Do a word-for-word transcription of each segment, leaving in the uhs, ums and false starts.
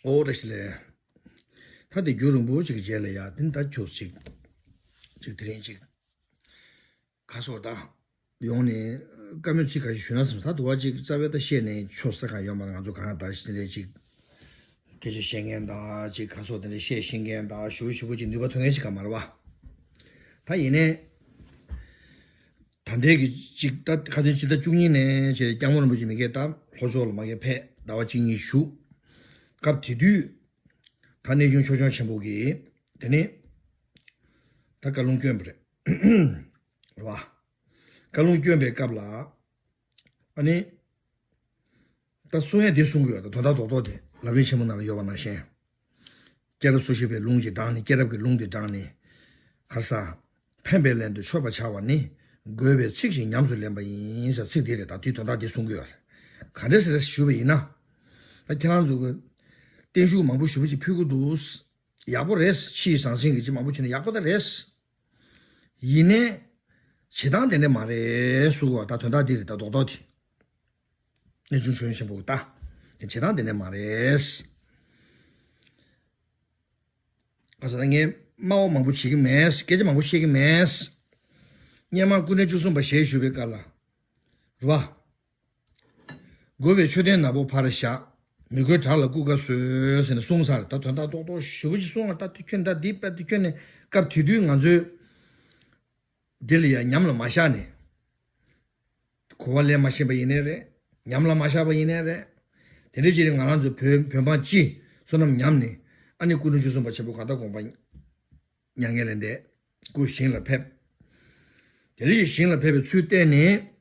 ཨོ་བཀྲ་ཤིས་བདེ་ལེགས། ད་དེ་རྒྱུན་རིང་པོ་ཅིག་གི་རྗེས་ལ་ཡ་དེ་ད་ཁྱོད་ཅིག་ཅིག་དེ་རིང་ཅིག་ག་སོགས་ད་ཡོང་ནས་བཀའ་མོལ་ཅིག་ག་ཞིག་ཞུ་ན་བསམ། ད་དུ་བ་ཅིག་རྩ་བའི་ད་བཤད་ནས་ཆོག་ས་གང་ཡོད་མ་རེད། ང་ཚོ་གང་ད་ཞིག་དེ་འདྲའི་ཅིག་སྐད་ཆ་བཤད་མཁན་ད་ཅིག་ག་སོགས་དེ་འདྲ་བཤད་ཤེས་མཁན་ད་ཞུ་ཞུ་བོ་ཅིག་ནུས་པ་ཐོན་མཁན་ཞིག་ག་མ་རེད་བ། ད་ཡིན་ནས། ད་ལྟའི་གི་ཅིག་ད་ཁ་སང་ཕྱི་ཟླ་བཅུ་གཉིས་ནས་བྱས་སྐྱབས་མགོན་རིན་པོ་ཆེ་མི་སྐད་ད་ལྷོ་ཕྱོགས་ལ་མ་གི་ཕེབས་ཟླ་བ་གཅིག་གཉིས་བཞུགས། སྐབས་དེ་དུས་ད་གནས་ཆུང་ཆོས་སྐྱོང་ཆེན་པོ་གིས་དེ་ནས་ད་བཀའ་ལུང་བསྐྱོན་པ་རེད། རེད་བ། བཀའ་ལུང་བསྐྱོན་པའི་སྐབས་ལ་ཨ་ནི། ད་གསུང་ཡ་འདི་གསུང་གི་ཡོད། ད་དོན་དག་རྡོག་རྡོག་དེ་ལམ་རིམ་ཆེན་མོ་ནང་ལ་ཡོད་པ་ནང་བཞིན། སྐྱེས་རབས་སོ་བཞི་པའི་ལུང་གཅིག་དྲངས་ནས། སྐྱེས་རབས་ཀྱི་ལུང་དེ་དྲངས་ནས། ཁར་ས། ཕན་པའི་ལན་དུ་མཆོད་པར་བྱ་བ་ནི། དགོས་པའི་ཚིག་བཞིན་ཉམས་སུ་ལེན་པ་ཡིན་ཟེར་ཚིག་དེ་རེད། ད་དེའི་དོན་དག་འདི་གསུང་གི་ཡོད་རེད། ག་འདྲ་ཟེར་ཞུས་པ་ཡིན་ན། ད་ཁྱེད་རང་ཚོ་གི་བརྟན་བཞུགས་མང་པོ་ཞུ་བ་ཅིག་ཕུལ་གི་འདུག་ཡག་པོ་རེད། ཕྱི་ཡི་ཟང་ཟིང་གི་ཅིག་མང་པོ་བྱས་ན་ཡག་པོ་ད་རེད། ཡིན་ནའི། བྱེད་སྟངས་དེ་འདྲ་མ་རེད་གསུང་བ། ད་དོན་དག་འདི་རེད། ད་རྡོག་རྡོག་དེ། གནས་ཆུང་ཆོས་སྐྱོང་ཆེན་པོ་ད། དེ་བྱེད་སྟངས་དེ་འདྲ་མ་རེད། ག་ས་ད་ངས་སྨྲ་བ་མང་པོ་བྱེད་ཀྱི་མེད། སྐད་ཆ་མང་པོ་བཤད་ཀྱི་མེད། སྔོན་མ་སྐུ་ཕྲེང་བཅུ་གསུམ་པ་ཞལ་བཞུགས་པའི་སྐབས་ལ། རེད་བ། དགོས་པའི་མཆོད་རྟེན་ནག་པོ་ཕར་བཞག་མི་དགོས་བྲག་ལ་སྐུ་འགའ་བཟོས་ཟེར་ནས་གསུངས་ཚར། ད་དོན་དག་རྡོག་རྡོག་ཞུ་བ་ཅིག་གསུང་བ། ད་དེ་ཁྱོད་ད་འདི་པ་དེ་ཁྱོད་ནས་སྐབས་དེ་དུས་ང་ཚོས་འདི་ལ་ཡང་ཉམས་ལ་མ་བཞག་ནས། གོ་བ་ལེན་མ་ཤེས་པ་ཡིན་ནའི་རེད། ཉམས་ལ་མ་བཞག་པ་ཡིན་ནའི་རེད། དེ་འདྲ་ཅིག་ལ་ང་རང་ཚོ་བོད་བོད་འབངས་སྤྱི་བསོད་ནམས་ཉམས་ནས། ཨ་ནི་སྐུ་ཕྲེང་བཅུ་གསུམ་པ་ཆེན་པོ་གང་ལྟར་དགོངས་པ་མྱ་ངན་ལས་འདས། སྐུ་ཞིང་ལ་ཕེབས། དེ་འདྲ་ཞིག་ཞིང་ལ་ཕེབས་པའི་ཚུལ་བསྟན་ནས།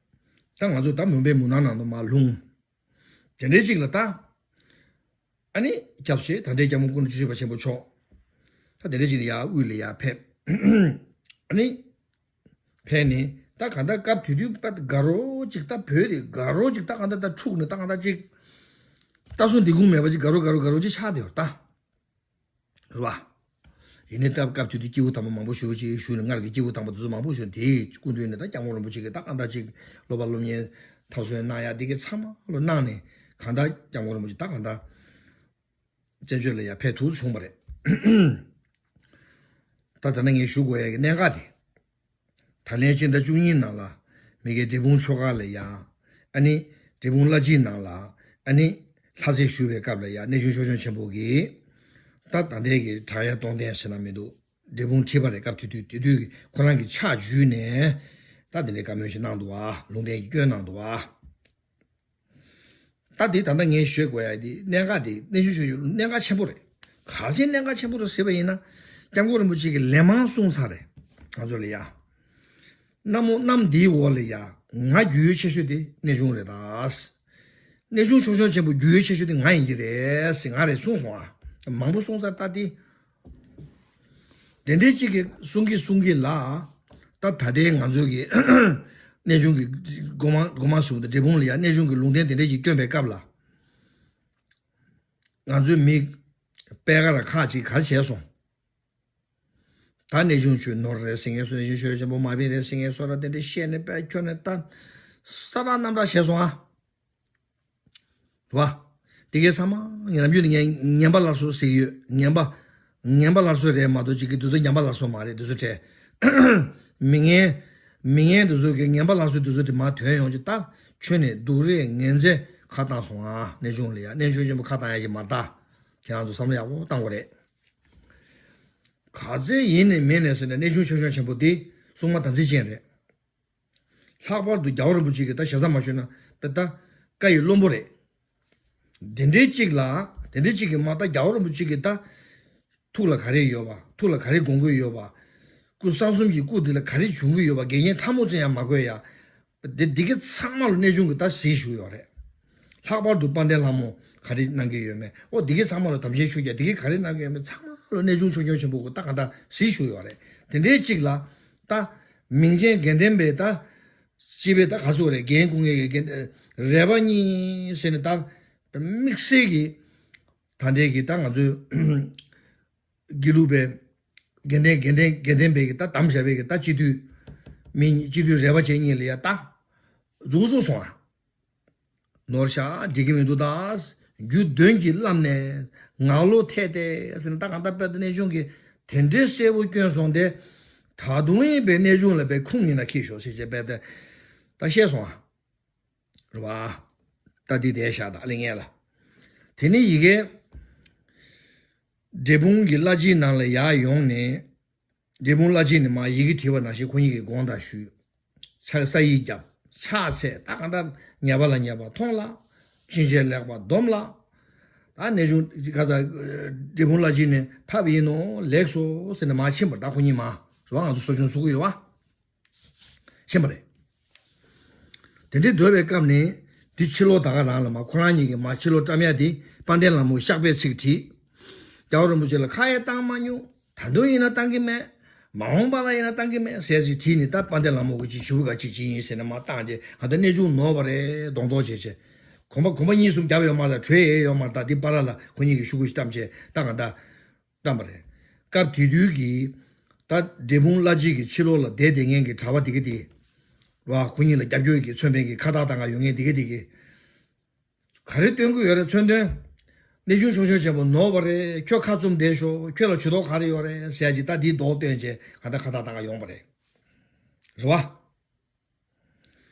ད་ང་ཚོ་ད་མུན་པའི་མུན་ནག་ནང་དུ་མར་ལྷུང་། དེ་འདྲའི་ཅིག་ལ་ད། ཨ་ནི་སྐྱབས་རྗེ་ད་ལྟའི་སྐྱབས་མགོན་སྐུ་ཕྲེང་བཅུ་བཞི་པ་ཆེན་པོ་མཆོག་ད་དེ་འདྲའི་ཅིག་ལ་ཡར་དབུས་ལ་ཡར་ཕེབས། ཨ་ནི། ཕེབས་ནས་ད་གང་ལྟར་སྐབས་དེ་དུས་པ་དགའ་རོགས་ཅིག་ད་བོད་དེ་དགའ་རོགས་ཅིག་ད་གང་ལྟར་ད་འཁྲུག་ནས་ད་གང་ལྟར་ཅིག་ད་སོང་འདི་ཁུངས་མེད་པ་ཅིག་དགའ་རོགས་དགའ་རོགས་དགའ་རོགས་ཅིག་ཆགས་བསྡད་ཡོད་ད། རེད་བ། ཡིན་ནའི་སྟབས་སྐབས་དེ་དུས་སྐྱེས་བུ་དམ་པ་མང་པོ་ཞེ་པོ་ཅིག་བཞུགས་ནས། སྔར་གྱི་སྐྱེས་བུ་དམ་པ་དེ་ཚོ་མང་པོ་བཞུགས། དེའི་སྐུ་མདུན་ནས་ད་སྐྱབས་མགོན་རིན་པོ་ཆེ་གིས་ད་གང་ལྟར་ཅིག་སློབ་པ་སློབ་གཉེར་ཐག་གཅོད་གནང་ཡ་དེ་གའི་ཚང་མ་ལོ་གནང་ནས། གང་ལྟར་སྐྱབས་མགོན་རིན་པོ་ཆེ་ད་གང་ལྟར་བཙན་བྱོལ་ལ་ཡར་ཕེབས་ཐུབ་བྱུང་བ་རེད། ད་ད་ནི་ངས་ཞུ་དགོས་ཡ་གི་གནད་འགག་དེ། ད་ལན་སྤྱི་ཟླ་བཅུ་གཉིས་ནང་ལ་མི་དགེ་འབྲས་སྤུངས་ཆོས་སྒར་ལ་ཡ། ཨ་ནི་འབྲས་སྤུངས་བླ་སྤྱིའི་ནང་ལ། ཨ་ནི་ལྷ་རྩེར་བཞུགས་པའི་སྐབས་ལ་ཡ་གནས་ཆུང་ཆོས་སྐྱོང་ཆེན་པོ་གིས། ད་ད་ལྟའི་གི་བྲག་གཡབ་སྟོང་རྟེན་ཟེར་ན་མི་འདུག་འབྲས་སྤུངས་ཁྲི་པ་རེད། སྐབས་དེ་དུས་དེ་དུས་ཀྱི་ཁོ་རང་གི་ཕྱག་བརྒྱུད་ནས། ད་དེ་འདྲའི་བཀའ་མོལ་ཞིག་གནང་འདུག་བ། ལུང་བསྟན་ཞིག་བསྐྱོན་གནང་འདུག་བ། ད་དེ་ད་ལྟ་ངས་ཞུ་དགོས་ཡ་དེ་གནད་འགག་དེ། གནས་ཆུང་ཆོས་སྐྱོང་གནད་འགག་ཆེན་པོ་རེད། ག་རེ་བྱས་གནད་འགག་ཆེན་པོ་རེད་ཟེར་བ་ཡིན་ན། སྐྱབས་མགོན་རིན་པོ་ཆེ་གིས་ལན་མང་གསུངས་ཚར་རེད། ང་ཚོ་ལ་ཡ། གནམ་འོག་གནམ་འདིའི་འོག་ལ་ཡ་ང་རྒྱུས་ཡོད་ཆེ་ཤོས་དེ་གནས་ཆུང་རེད་ད། གནས་ཆུང་ཆོས་སྐྱོང་ཆེན་པོ་རྒྱུས་ཡོད་ཆེ་ཤོས་དེ་ང་ཡིན་གྱི་རེད་ཟེར་ང་རེད་གསུངས་སོང་ཨ། མང་པོ་གསུངས་ཚར་ད་དེ། དེ་འདྲའི་གཅིག་གིས་གསུང་གིན་གསུང་གིན་ལ། ད་ད་ལྟའི་ང་ཚོའི་གི་གནས་ཆུང་གི་སྒོ་མང་སྒོ་མང་ཟེར་བ་དང་འབྲས་སྤུངས་ལ་ཡ་གནས་ཆུང་གི་ལུང་བསྟན་དེ་འདྲ་ཞིག་བསྐྱོན་པའི་སྐབས་ལ། ང་ཚོའི་མི་པད་དཀར་ཁག་ཅིག་ག་རེ་བྱས་སོང་། ད་གནས་ཆུང་ཆོས་ནོར་རེད་ཟེར་མཁན་སོ། གནས་ཆུང་ཆོས་ཆེན་པོ་མ་བིན་རེད་ཟེར་མཁན་སོ་ར་དེ་འདྲ་བཤད་ནས་པད་ཁྱོན་ནས་ད་ས་དག་གནམ་དག་བྱས་སོང་ཨ། རེད་བ། དེ་གའི་ཚང་མ་ངས་ནམ་རྒྱུན་ནས་ངས་ངན་པ་སླར་གསོ་ཟེར་གྱི་ཡོད། ངན་པ། ངན་པ་སླར་གསོ་རེད་མ་གཏོགས་ཅིག་གི་དེ་ཚོ་ངན་པ་སླར་གསོ་མ་རེད། དེ་ཚོ་བྲལ། མི་ངན། མི་ངན་དེ་ཚོ་གི་ངན་པ་སླར་གསོ་དེ་ཚོ་དེ་མ་ཐོན་ཡོང་ཅིག་ད་ཁྱོན་ནས་སྡུག་རེས་ངན་ཚད་ཁ་བཏང་སོང་ཨ། གནས་ཆུང་ལ་ཡ་གནས་ཆུང་ཆེན་པོ་ཁ་བཏང་ཡ་ཅིག་མ་རེད་ད། ཁྱེད་རང་ཚོ་བསམ་བློ་ཡག་པོ་བཏང་དགོས་རེད། ག་ཚད་ཡིན་ནས་མིན་ནས་ཟེར་ནས་གནས་ཆུང་ཆོས་སྐྱོང་ཆེན་པོ་དེ་སྲུང་མ་དམ་ཚིག་ཅན་རེད། ལྷག་པར་དུ་རྒྱལ་བ་རིན་པོ་ཆེ་གི་ད་ཞེ་ས་མ་ཞུས་ན་པ་ད་བཀའ་ཡི་བློན་པོ་རེད། དེ་འདྲའི་གཅིག་ལ། དེ་འདྲའི་གཅིག་གི་མ་ད་རྒྱལ་བ་རིན་པོ་ཆེ་གི་ད་ཐུགས་ལ་ག་རེ་ཡོད་པ། ཐུགས་ལ་ག་རེ་དགོངས་ཀྱི་ཡོད་པ། སྐུ་གསང་གསུམ་གྱི་སྐུ་དེ་ལ་ག་རེ་བྱུང་གི་ཡོད་པ། དགེ་རྒན་ཕྲ་མོ་ཙམ་ཡང་མ་དགོས་ཡ། དེ་འདི་གི་ཚང་མ་ལ་གནས་ཆུང་གི་ད་གཟིགས་ཞུ་ཡོད་རེད། ལྷག་པར་དུ་དཔལ་ལྡན་ལྷ་མོ་ག་རེ་གནང་གི་ཡོད་མེད། ཨོ་འདི་གི་ཚང་མ་ལ་དམ་ཅན་ཞུ་རྒྱུ་འདི་གི་ག་རེ་གནང་གི་ཡོད་མེད་ཚང་མ་ལ་གནས་ཆུང་ཆོས་སྐྱོང་ཆེན་པོ་གི་ད་ག་ད་གཟིགས་ཞུ་ཡོད་རེད། དེ་འདྲའི་གཅིག་ལ་ད་མིང་ཅན་དགེ་ལྡན་པའི་ད་སྤྱི་པའི་ད་ག་ཚོད་རེད། རྒན་སྐུ་ངེད་ཀྱི་རྒན་རལ་པ་གཉིས་ཟེར་ནས་ད་དམིགས་བསལ་གྱི་ད་ལྟའི་གི་ད་ང་ཚོའི་དགེ་ལུགས་པའི་དགེ་ལྡན་དགེ་ལྡན་དགེ་ལྡན་པའི་གི་ད་དམ་བཞག་པའི་གི་ད་སྤྱི་འཐུས་མི་སྤྱི་འཐུས་རལ་པ་ཅན་གཉིས་ལ་ཡ་ད་འཛུགས་སུ་སོང་ཨ། ནོར་ཤག་འགྲིག་གི་མི་འདུག་ད། རྒྱུ་གདོན་གྱིས་བརླམས་ནས་ངག་བློ་ཐལ་ཏེ་ཟེར་ནས། ད་གང་ལྟར་དཔེ་དེ་གནས་ཆུང་གིས་དེ་འདྲའི་གསལ་པོ་བསྐྱོན་སོང་སྟེ། ད་དུང་ཡིན་པའི་གནས་ཆུང་ལ་དཔེ་ཁུངས་ཡིན་ན་ཁྱེར་ཤོག་ཟེར་བྱས་དཔེ་དེ་ད་བཤད་སོང་ཨ། རེད་བ། ད་འདི་བསྡད་བཞག་ད་ཨ་ལེ་ངས་ལ། དེ་ནས་ཡི་གེ་འབྲས་སྤུངས་ཀྱི་བླ་སྤྱིའི་ནང་ལ་ཡར་ཡོང་ནས། འབྲས་སྤུངས་བླ་སྤྱི་ནས་མར་ཡི་གེ་བྲིས་པ་ནང་བཞིན་ཁོ་གཉིས་ཀྱིས་དགོངས་དག་ཞུས། ཕྱག་ས་ཡིག་བརྒྱབ། ཕྱག་འཚལ། ད་གང་ལྟར་ཉེས་པ་ལ་ཉེས་པ་མཐོང་ལ། ཕྱིན་ཆད་ལེགས་པ་སྡོམ་ལ། ད་གནས་ཆུང་ག་ད་འབྲས་སྤུངས་བླ་སྤྱི་ནས་ཐབས་ཡིན་ནོ་ལེགས་སོ་ཟེར་ནས་མར་ཕྱིན་པ། ད་ཁོ་གཉིས་མར་རེད་བ། ང་ཚོ་གསོ་སྦྱོང་ཚུགས་ཀྱི་ཡོད་བ། ཕྱིན་པ་རེད། དེ་འདྲའི་འགྲོ་བའི་སྐབས་ནས་འདི་ཕྱི་ལོགས་ད་ག་རང་ལ་མར་ཁོ་རང་གཉིས་ཀྱིས་མར་ཕྱི་ལོགས་བཀྲམ་ཡ་དེ་དཔལ་ལྡན་ལྷ་མོ་གཤེགས་པའི་ཚིག་བྲིས། རྒྱལ་བ་རིན་པོ་ཆེ་ལ་ཁ་ཡང་བཏང་མ་མྱོང་། ད་དུང་ཡིན་ན་བཏང་གི་མེད། མ་འོངས་པ་ལ་ཡིན་ན་བཏང་གི་མེད་ཟེར་ཅིག་བྲིས་ནས། ད་དཔལ་ལྡན་ལྷ་མོ་གི་ཅིག་ཞུ་བ་ག་ཅིག་ཅིག་ཡིན་ཟེར་ནས་མར་བཏང་རྗེས། ཨ་ད་གནས་ཆུང་ནོར་བ་རེད་མདོག་མདོག་བྱས་བྱས། གོམ་པ་གོམ་པ་གཉིས་གསུམ་བརྒྱབ་ཡོད་མ་རེད། ད་གྲོལ་ཡས་ཡོད་མ་རེད། ད་འདི་བར་ལ་ཁོ་གཉིས་ཀྱིས་ཤོག་གུ་ཞིག་བཀྲམ་བྱས་ད་གང་ལྟར་བཀྲམ་པ་རེད། སྐབས་དེ་དུས་ཀྱི་ད་འབྲས་སྤུངས་བླ་སྤྱི་གི་ཕྱི་ལོགས་ལ་བསྡད་བསྡད་མཁན་གྱི་གྲྭ་པ་དེ་ག་དེ་བ། ཁོ་གཉིས་ལ་རྒྱབ་སྐྱོར་གྱི་མཚོན་དཔོན་གྱི་ཁ་བཏགས་བཏང་ག་ཡོང་མཁན་དེ་ག་དེ་གིས་ག་རེ་སྟོན་གྱི་ཡོད་རེད། མཚོན་དོན། གནས་ཆུང་ཆུང་ཆུང་ཆེན་པོ་ནོར་བ་རེད། ཁྱོད་ཁ་བཙུམ་བསྡད་ཤོག་ཁྱོད་ལ་ཇུས་གཏོགས་ག་རེ་ཡོད་རེད་ཟེར་ཅིག་ད་འདིའི་མདོག་སྟོན་བྱས་ག་ད་ཁ་བཏགས་བཏང་ག་ཡོང་བ་རེད། རེད་བ།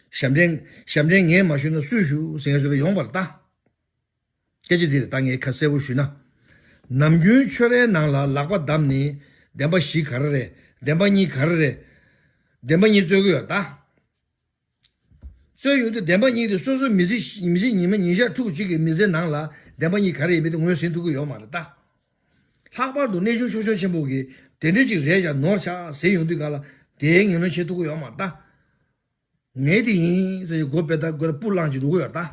ཞབས་འདྲེན་ཞབས་འདྲེན་ངས་མ་ཞུས་ན་སུས་ཞུ་ཟེར་ཞུ་ཡོང་བ་རེད་ད། སྐད་ཆ་འདི་རེད་ད། ངས་ཁ་གསལ་པོ་ཞུས་ན། ནམ་རྒྱུན་ཆོས་རའི་ནང་ལ་ལག་པ་བརྡབས་ནས་བདེན་པ་བཞི་ག་རེ་རེད། བདེན་པ་གཉིས་ག་རེ་རེད། བདེན་པ་གཉིས་རྩོད་ཀྱི་ཡོད་ད། རྩོད་ཡོང་དུས་བདེན་པ་གཉིས་དེ་སོ་སོ་མི་ཚེ་མི་ཚེ་ཉི་མ་ཉིན་ཞག་ཕྲུགས་གཅིག་གི་མི་ཚེ་ནང་ལ་བདེན་པ་གཉིས་ག་རེ་ཡིན་མིན་དེ་ངོས་ཟིན་ཐུབ་ཀྱི་ཡོད་མ་རེད་ད། ལྷག་པར་དུ་གནས་ཆུང་ཆུང་ཆུང་ཆེན་པོ་གིས་དེ་འདྲ་ཅིག་རེད་ཡ་ནོར་ཆགས་ཟེར་ཡོང་དུས་ག་ལ་དེའི་ངོས་ལེན་བྱེད་ཐུབ་ཀྱི་ཡོད་མ་རེད་ད། ངས་དེ་ཡིན་ཟེར་གྱི་མགོ་བོས་ད་མགོ་ད་སྤུ་ལངས་ཀྱི་འགྲོ་གི་ཡོད་ད།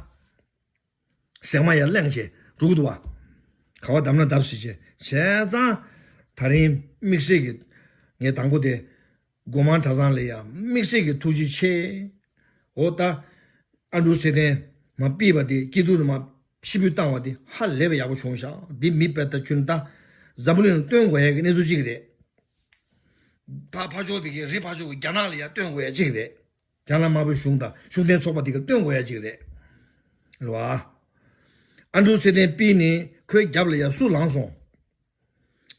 ཟེགས་མ་ཡར་བརླན་བྱས་འགྲོ་གི་འདུག་བ། ག་བ་བརྡབ་ན་བརྡབ་ཟེར་བྱས་བྱས་ཙང་། ད་རིང་དམིགས་བསལ་གྱི་ངས་དང་པོ་དེ་སྒོ་མང་གྲྭ་ཚང་ལ་ཡ་དམིགས་བསལ་གྱི་ཐུགས་རྗེ་ཆེ། འོ་ད་ཨ་འབྲུག་ཚེ་བརྟན་མ་ཕུད་པ་དེ་སྐྱིད་སྡུག་ནས་མ་ཕྱི་འབུད་བཏང་བ་དེ་ཧ་ལས་པའི་ཡག་པོ་བྱུང་ཤག་འདི་མི་དཔེ་ད་ཁྱོད་ད་འཛམ་བུ་གླིང་ལ་སྟོན་དགོས་ཡ་གི་གནས་ཚུལ་གཅིག་རེད། ཕ་ཕ་ཕྱོགས་པའི་གི་རི་ཕ་ཕྱོགས་ཀྱི་རྒྱ་ནག་ལ་ཡ་སྟོན་དགོས་ཡ་གཅིག་རེད། རྒྱ་ནག་དམར་པོའི་གཞུང་དང་ཤུགས་ལྡན་ཚོགས་པ་འདི་གར་སྟོན་དགོས་ཡ་གཅིག་རེད། རེད་བ། ཨ་འབྲུག་ཚེ་བརྟན་ཕུད་ནས་ཁོའི་རྒྱབ་ལ་ཡ་སུ་ལངས་སོང་།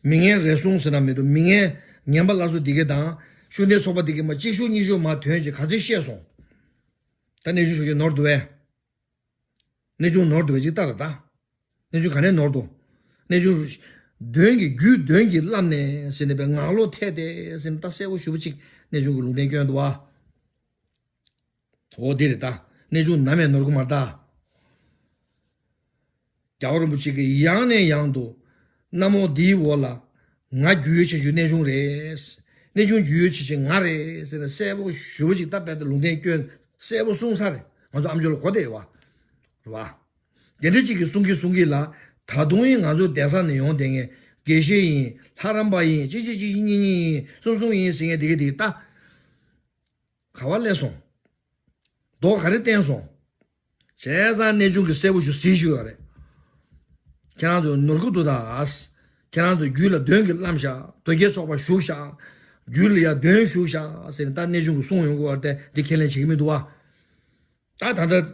མི་ངན་རེ་ཟུང་ཟེར་ན་མི་འདུག་མི་ངན་ངན་པ་སླར་གསོ་འདི་ག་དང་ཤུགས་ལྡན་ཚོགས་པ་འདི་ག་མ་གཅིག་ཤུགས་གཉིས་ཤུགས་མ་ཐོན་ཅིག་ག་ཚོད་བཤད་སོང་། ད་གནས་ཆུང་ཤུགས་ཆེ་ནོར་འདུག་བས། གནས་ཆུང་ནོར་འདུག་བས་ཅིག་ལྟ་ད་ད། གནས་ཆུང་ག་ནས་ནོར་འདུག་གནས་ཆུང་། གདོན་གྱི་རྒྱུ་གདོན་གྱིས་བརླམས་ནས་ཟེར་ནས་པའི་ངག་བློ་ཐལ་ཏེ་ཟེར་ནས་ད་གསལ་པོ་ཞུ་བ་ཅིག་གནས་ཆུང་གི་ལུང་བསྟན་སྐྱོན་འདུག་བ། འོ་དེ་རེད་ད། གནས་ཆུང་ནམ་ཡང་ནོར་གི་མ་རེད་ད། རྒྱལ་བ་རིན་པོ་ཆེ་གིས་ཡང་ནས་ཡང་དུ་གནམ་འོག་འདིའི་འོག་ལ་ང་རྒྱུས་ཡོད་ཆེ་ཆུང་གནས་ཆུང་རེད། གནས་ཆུང་རྒྱུས་ཡོད་ཆེ་ཆེ་ང་རེད་ཟེར་ནས་གསལ་པོ་ཞུ་བ་ཅིག་ད་དཔེ་ད་ལུང་བསྟན་སྐྱོན་གསལ་པོ་གསུངས་ཚར་རེད། ང་ཚོ་ཨ་མཆོག་ལ་གོ་བསྡད་ཡོད་བ། རེད་བ། དེ་འདྲ་ཅིག་གིས་གསུང་གི་གསུང་གི་ལ། ད་དུང་ཡིན་ང་ཚོ་གདན་ས་ནས་ཡོང་བསྡད་མཁན་དགེ་བཤེས་ཡིན་ལྷ་རམས་པ་ཡིན་གཅིག་གཅིག་གཅིག་གཉིས་གཉིས་ཡིན་གསུམ་གསུམ་ཡིན་ཟེར་མཁན་དེ་ག་དེ་ག་ད། ག་བ་སླེབས་སོང་། མདོག་ག་རེ་བསྟན་སོང་། བྱས་ཙང་གནས་ཆུང་གིས་གསལ་པོ་ཞུ་ཟིན་ཞུ་ཡོད་རེད། ཁྱེད་རང་ཚོ་ནོར་གི་འདུག་ད། ཁྱེད་རང་ཚོ་རྒྱུད་ལ་གདོན་གྱིས་བརླམས་ཤག་དོལ་རྒྱལ་ཚོགས་པ་ཞུགས་ཤག་རྒྱུད་ལ་ཡ་གདོན་ཞུགས་ཤག་ཟེར་ནས་ད་གནས་ཆུང་གིས་གསུངས་ཡོང་གི་ཡོད་རེད་དེ་འདི་ཁས་ལེན་བྱེད་ཀྱི་མི་འདུག་བ། ད་ད་ལྟ་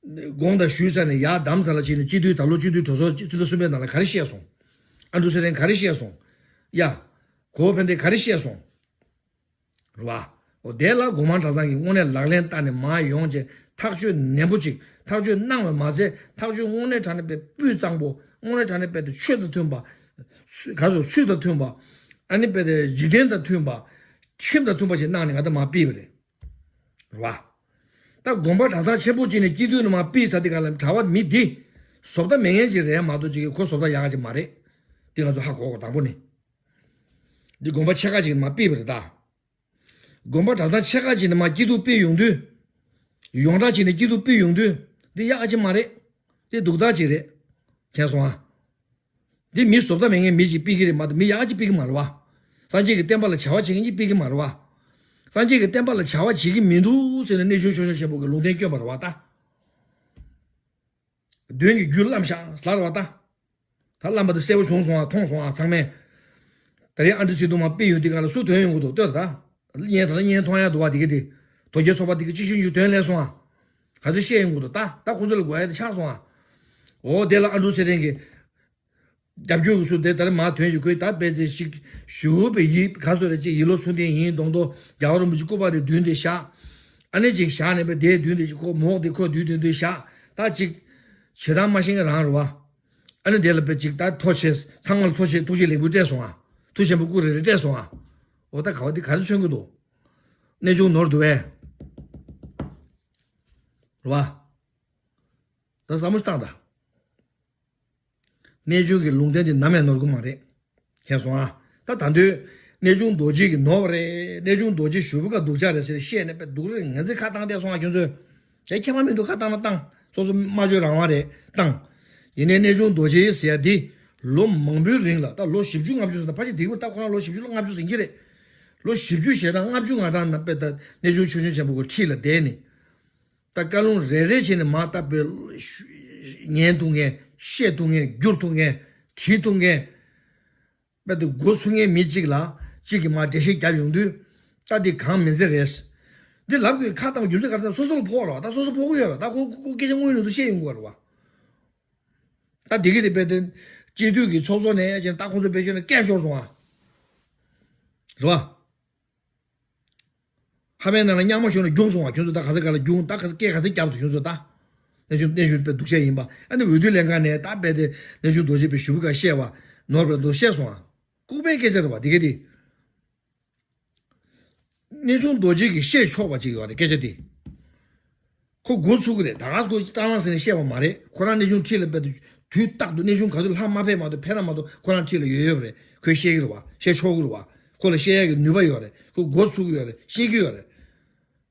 དགོངས་དག་ཞུས་ཚར་ནས་ཡར་བསྡམས་ཚར་ལ་ཕྱིན་ནས་སྤྱི་འཐུས་ད་ལོ་སྤྱི་འཐུས་གྲོས་ཚོགས་ཚོད་ལྟ་གསུམ་པའི་ནང་ལ་ག་རེ་བཤད་སོང་། ཨ་འབྲུག་ཚེ་བརྟན་ག་རེ་བཤད་སོང་། ཡ། གོ་བོ་ཕན་བདེ་ག་རེ་བཤད་སོང་། རེད་བ། འོ་དེ་ལ་སྒོ་མང་གྲྭ་ཚང་གིས་དངོས་གནས་ལག་ལེན་བསྟར་ནས་མར་ཡོང་བྱས་ཐག་གཅོད་ནན་པོ་ཅིག་ཐག་གཅོད་གནང་བ་མ་ཟད་ཐག་གཅོད་དངོས་གནས་དྲང་གནས་པའི་སྤུས་གཙང་པོ་དངོས་གནས་དྲང་གནས་པའི་དེ་ཆོས་དང་མཐུན་པ། ག་སོ་ཆོས་དང་མཐུན་པ། ཨ་ནི་པའི་དེ་འཇིག་རྟེན་དང་མཐུན་པ། ཁྲིམས་དང་མཐུན་པ་ཞིག་གནང་ནས་ང་ད་མར་ཕུད་པ་རེད། རེད་བ། ད་དགོན་པ་གྲྭ་ཚང་ཆེན་པོ་གཅིག་ནས་སྐྱིད་སྡུག་ནས་མར་ཕུད་ཚར་དེ་ག་ལ་གྲྭ་པ་མི་འདི། བཟོ་ལྟ་མེད་མཁན་ཅིག་རེད་མ་གཏོགས་ཅིག་གི་ཁོ་བཟོ་ལྟ་ཡག་ག་ཅིག་མ་རེད། འདི་ང་ཚོ་ཧ་གོ་དགོས་དང་པོ་ནི། འདི་དགོན་པ་ཆེ་ཁག་ཅིག་ནས་མར་ཕུད་པ་རེད་ད། དགོན་པ་གྲྭ་ཚང་ཆེ་ཁག་ཅིག་ནས་མར་སྐྱིད་སྡུག་ཕུད་ཡོང་དུས། ཡོངས་གྲགས་ཅིག་ནས་སྐྱིད་སྡུག་ཕུད་ཡོང་དུས། འདི་ཡག་ག་ཅིག་མ་རེད། འདི་སྡུག་ཐག་ཅིག་རེད། མཁྱེན་སོང་ཨ། འདི་མི་བཟོ་ལྟ་མེད་མཁན་མི་ཅིག་ཕུད་ཀྱི་རེད་མ་གཏོགས་མི་ཡག་ཅིག་ཕུད་ཀྱི་མ་རེད་བ། སངས་རྒྱས་ཀྱི་བསྟན་པ་ལ་བྱ་བ་བྱེད་མཁན་ཅིག་ཕུད་ཀྱི་མ་རེད་བ། སངས་རྒྱས་ཀྱི་བསྟན་པ་ལ་བྱ་བ་བྱེད་ཀྱི་མི་འདུག་ཟེར་ནས་གནས་ཆུང་ཆུང་ཆེན་པོ་གི་ལུང་བསྟན་བསྐྱོན་པ་རེད་བ་ད། གདོན་གྱི་རྒྱུ་བརླམས་ཤག་ཟེར་བ་ད། ད་བརླམས་པ་དེ་གསལ་པོ་བྱུང་སོང་ང་མཐོང་སོང་ང་ཚང་མས། ད་རེས་ཨ་འདྲ་ཚིག་ཏུ་མ་ཕུད་ཡོང་དུས་ག་ལ་སུ་ཐོན་ཡོང་གི་འདུག་ལྟོས་ད། བརྙན་ད་ལ་བརྙན་མཐོང་ཡ་འདུག་བ་དེ་ག་དེ། དོལ་རྒྱལ་ཚོགས་པ་དེ་ག་གཅིག་མཇུག་གཉིས་མཇུག་ཐོན་སླེབས་སོང་ང་། ག་ཚོད་བཤད་ཡོང་གི་འདུག་ད་ད་ཁོང་ཚོ་ལ་དགོས་ཡ་དེ་ཆགས་སོང་ང་། འོ་དེ་ལ་ཨ་འབྲུག་ཚེ་རིང་གིས་རྒྱབ་སྐྱོར་གྱི་སུ་དེ་ལྟར་མ་ཐོན་ཞིག་ཁོས་ད་དཔེ་དེ་ཞིག་ཞུ་བའི་ཡིད་ག་སོ་རེ་ཅིག་ཡིད་བློ་ཚུལ་ལྡན་ཡིན་མདོག་མདོག་རྒྱལ་བ་རིན་པོ་ཆེ་སྐུ་པར་དེ་མདུན་དེ་བཞག་ཨ་ནི་ཅིག་བཞག་ནས་དཔེ་དེའི་མདུན་དེ་ཅིག་ཁོ་མོག་དེ་ཁོ་མདུན་དེ་མདུན་བཞག་ད་ཅིག་བྱེད་སྟངས་མ་ཤེས་མཁན་རང་རེད་བ། ཨ་ནི་དེ་ལ་དཔེ་ཅིག་ད་ཐུགས་རྗེ་ཚང་མ་ལ་ཐུགས་རྗེ་ཐུགས་རྗེ་ལེགས་འབུལ་སྤྲད་སོང་ཨ། ཐུགས་ཆེན་པོ་སྐུ་རེ་རེ་སྤྲད་སོང་ཨ། འོ་ད་ག་བ་འདི་ག་རེ་མཚོན་གི་འདུག་གནས་ཆུང་ནོར་འདུག་བས། རེད་བ། ད་བསམ་བློ་བཏང་ད། གནས་ཆུང་གི་ལུང་བསྟན་འདི་ནམ་ཡང་ནོར་གི་མ་རེད། མཁྱེན་སོང་ཨ། ད་ད་དུང་གནས་ཆུང་རྡོ་རྗེ་གིས་ནོར་བ་རེད། གནས་ཆུང་རྡོ་རྗེ་ཞུ་བ་ཀ་སྡུག་ཅག་རེད་ཟེར་བཤད་ནས་དཔེ་སྡུག་རེད། ངན་ཚེ་ཁ་བཏང་བསྡད་སོང་ཨ་ཁྱོད་ཚོས། དེ་ཁྱད་པར་མི་འདུག་ཁ་བཏང་ན་བཏང་། སོ་སོ་སྨྲ་བརྗོད་རང་དབང་རེད་བཏང་། ཡིན་ནའི་གནས་ཆུང་རྡོ་རྗེ་ཟེར་ཡ་འདི་ལོ་མང་པོའི་རིང་ལ་ད་ལོ་བཞི་བཅུ་ལྔ་བཅུ་ཟེར་ན་ཕལ་ཆེར་འགྲིག་པར་ད་ཁོ་རང་ལོ་བཞི་བཅུ་ལྔ་བཅུ་ཟིན་གྱི་རེད། ལོ་བཞི་བཅུ་ཞེ་གྲངས་ལྔ་བཅུ་ང་གྲངས་ན་དཔེ་ད་གནས་ཆུང་ཆོས་སྐྱོང་ཆེན་པོ་གི་འཁྲིས་ལ་བསྡད་ནས། ད་བཀའ་ལུང་རེ་རེ་བྱས་ནས་མར་ལྟ་བུའི་ཉན་ཐུབ་མཁན། བཤད་ཐུབ་མཁན། བསྒྱུར་ཐུབ་མཁན། བྲིས་ཐུབ་མཁན། དཔེ་དེ་འགོ་ཚུགས་མཁན་མི་གཅིག་ལ་གཅིག་གིས་མར་འགྲེལ་བཤད་བརྒྱབ་ཡོང་དུས། ད་འདི་གང་མིན་ཚད་རེད། འདི་ལབ་དགོས་ཁ་བཏང་རྒྱུ་མཚན་ག་རེ་ད་སོ་སོ་ལ་ཕོག་ར་བ། ད་སོ་སོ་ཕོག་གི་ཡོད་ར། ད་ཁོ་ཁོ་སྐད་ཆ་དངོས་ཡོད་དུ་བཤད་ཡོང་གི་ར་བ། ད་འདི་གི་དེ་དཔེ་དེ་སྤྱི་འཐུས་ཀྱི་ཚོགས་གཙོ་ནས་ཡ་ཅན་ད་ཁོང་ཚོ་དཔེ་ཤོད་ན་སྐད་ཤོར་སོང་ཨ། རེད་བ། ཧ་མའི་ནང་ལ་རྙང་མ་ཤོར་ན་རྒྱུགས་སོང་བ། ཁྱོད་ཚོ་ད་ག་ཚོད་ག་ལ་རྒྱུགས། ད་ག་ཚོད་སྐད་ག་ཚོད་རྒྱབ་སོང་ཁྱོད་ཚོ་ད། གནས་ཆུང་གནས་ཆུང་དཔེ་སྡུག་ཅག་ཡིན་པ། ཨ་ནི་འོས་བསྡུ་ལྷན་ཁང་ནས་ད་དཔེ་དེ་གནས་ཆུང་རྡོ་རྗེ་དཔེ་ཞུ་བ་ག་བཤད་བ་ནོར་བའི་མདོ་བཤད་སོང་ཨ། ལྐུགས་པའི་སྐད་ཆ་རེད་བ་དེ་ག་དེ། གནས་ཆུང་རྡོ་རྗེ་གིས་བཤད་ཆོག་པ་ཅིག་ཡོད་རེད་སྐད་ཆ་དེ། ཁོ་འགོ་ཚུགས་ཀྱི་རེད། ད་ག་ཁོ་སྟག་ལང་ཟེར་ནས་བཤད་པ་མ་རེད། ཁོ་རང་གནས་ཆུང་འཁྲིས་ལ་དཔེ་དུས་རྟག་ཏུ་གནས་ཆུང་ག་དུས་ལྷ་མ་ཕེབས་མ་གཏོགས་ཕེབས་ན་མ་གཏོགས་ཁོ་རང་འཁྲིས་ལ་ཡོད་ཡོད་རེད། ཁོས་བཤད་ཀྱི་རེད་བ། བཤད་ཆོག་གི་རེད་བ། ཁོ་ལ་བཤད་ཡག་གི་ནུས་པ་ཡོད་རེད། ཁོ་འགོ་ཚུགས་ཀྱི་ཡོད་རེད། བཤད་ཀྱི་ཡོད་རེད།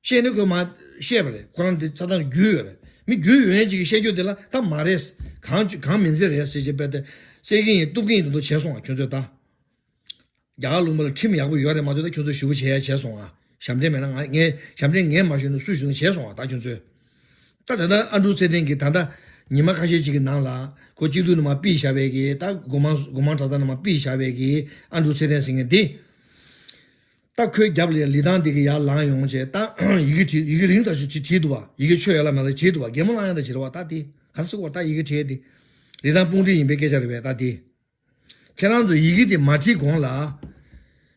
བཤད་ནས་ཁོས་མ་བཤད་པ་རེད། ཁོ་རང་དེ་ཆ་ཚང་རྒྱུས་ཡོད་རེད། མི་རྒྱུས་ཡོད་མཁན་ཅིག་གིས་བཤད་རྒྱུ་དེ་ལ་ད་མ་རེད། གང་གང་མིན་ཚད་རེད་ཟེར་བྱས་པས་ཏེ་བཤད་ཀྱི་ཡིན་གཏུབ་ཀྱི་ཡིན་དུ་འདུག་བྱས་སོང་བ་ཁྱོད་ཚོས་ད། རྒྱ་གར་ལུང་པ་ལ་ཁྲིམས་ཡག་པོ་ཡོད་རེད་མ་གཏོགས་ད་ཁྱོད་ཚོ་ཞུ་བ་བྱེད་ཡ་བྱས་སོང་ཨ། ཞབས་འདྲེན་མེད་ན་ང་ངས་ཞབས་འདྲེན་ངས་མ་ཞུས་ན་སུས་ཞུ་ན་བྱས་སོང་ཨ་ད་ཁྱོད་ཚོས། ད་ད་ལྟ་ཨ་འབྲུག་ཚེ་བརྟན་གྱིས་ད་ལྟ་ཉི་མ་ཁ་ཤས་ཅིག་གི་ནང་ལ་ཁོ་སྤྱི་འཐུས་ནང་མ་ཕུད་བཞག་པའི་གི་ད་སྒོ་མང་སྒོ་མང་གྲྭ་ཚང་ནང་མ་ཕུད་བཞག་པའི་གི་ཨ་འབྲུག་ཚེ་བརྟན་ཟེར་མཁན་འདི། ད་ཁོའི་རྒྱབ་ལ་ཡ་ལི་ཐང་འདི་གི་ཡར་ལངས་ཡོང་བྱས་ད་ཡི་གེ་བྲིས་ཡི་གེ་རིང་ད་ཞིག་བྲིས་བྲིས་འདུག་བ། ཡི་གེ་ཆོས་ཡར་ལ་མར་ལ་བྲིས་འདུག་བ། གད་མོ་བླངས་ཡ་ད་བྱེད་རེད་བ། ད་འདི་ག་ཚོད་བར་ད་ཡི་གེ་བྲིས་འདི་ལི་ཐང་དཔུང་སྒྲིག་ཡིན་པའི་སྐད་ཆ་རེད་པས་ད་འདི། ཁྱེད་རང་ཚོ་ཡི་གེ་དེ་མ་བྲིས་གོང་ལ།